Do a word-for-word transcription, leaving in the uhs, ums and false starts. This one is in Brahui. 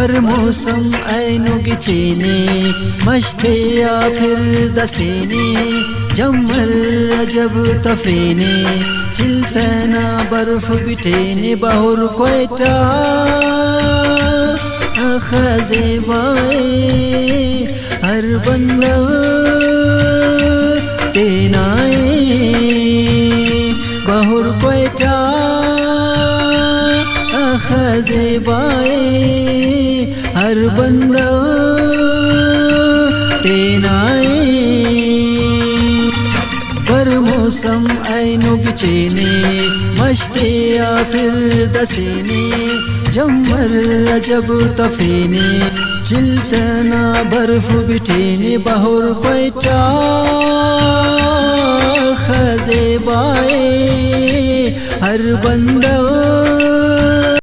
ہر موسم اینو گچینے، مش تے آ پھر دسینے، جمر عجب تفینے، چل تینا برف بٹینے، بہر کوئٹہ اخہ زیبائے، ہر بندغ تینا ءِ۔ بہر کوئٹہ اخہ زیبائے، ہر بندغ تینا ءِ۔ بر موسم اینو گچینے، مش تے آ پھر دسینے، جمر عجب تفینے، چل تینا برف بٹینے، بہر کوئٹہ اخہ زیبائے، ہر بندغ